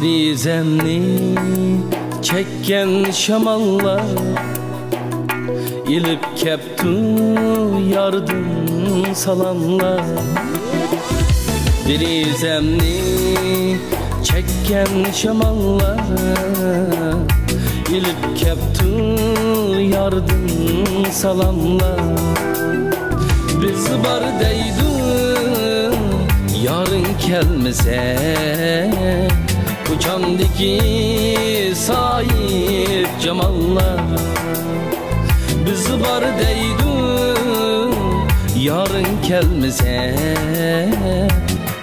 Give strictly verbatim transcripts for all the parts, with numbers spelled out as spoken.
ئەرىزەمنى چەككەن شاماللار، ئېلىپ كەپتۇ ياردىن سالاملار. ئەرىزەمنى چەككەن شاماللار، ئېلىپ كەپتۇ ياردىن سالاملار. بىز بار دەيدۇ يارىڭ كەلمىسە، كوچامدىكى ساھىب جاماللار. بىز بار دەيدۇ يارىڭ كەلمىسە،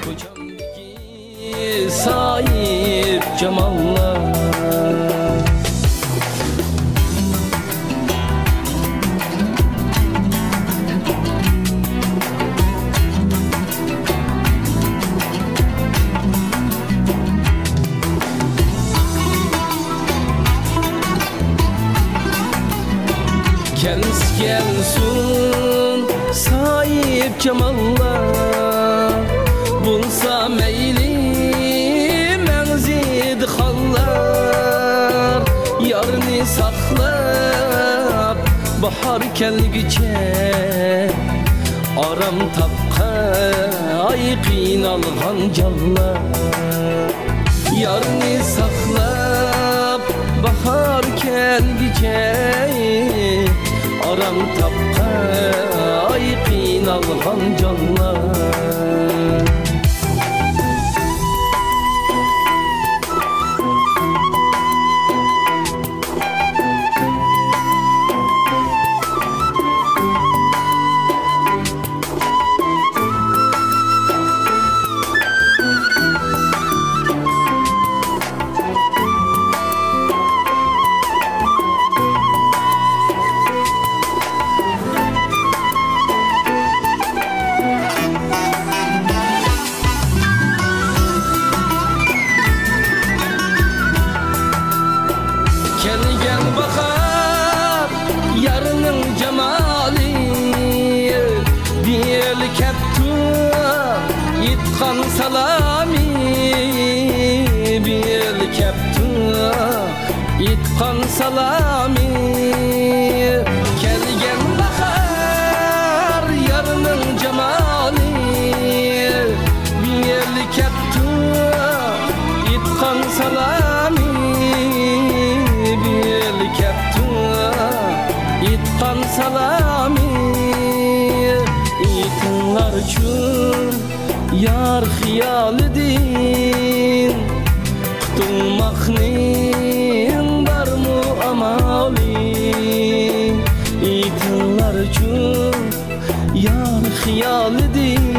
كوچامدىكى ساھىب جاماللار. كەلسە كەلسۇن ساھىب جاماللار، بولسا مەيلى مەڭزىدە خانلار. يارنى ساقلاپ باھار كەلگۈچە، ئارام تاپقاي قىينالغان جانلار. يارنى ساقلاپ باھار كەلگۈچە، ئارام تاپقاي قىينالغان جانلار. كەلگەن باھار يارنىڭ جامالى، بىيىل كەپتۇ ئېيتقان سالامى، بىيىل كەپتۇ ئېيتقان سالامى. كەلگەن باھار يارنىڭ جامالى، بىيىل كەپتۇ ئېيتقان سالامى، بىيىل كەپتۇ ئېيتقان سالامى. ئېيتىڭلارچۇ يار خىيالىدىن قۇتۇلماقنىڭ بارمۇ ئامالى؟ ئېيتىڭلارچۇ يار خىيالىدىن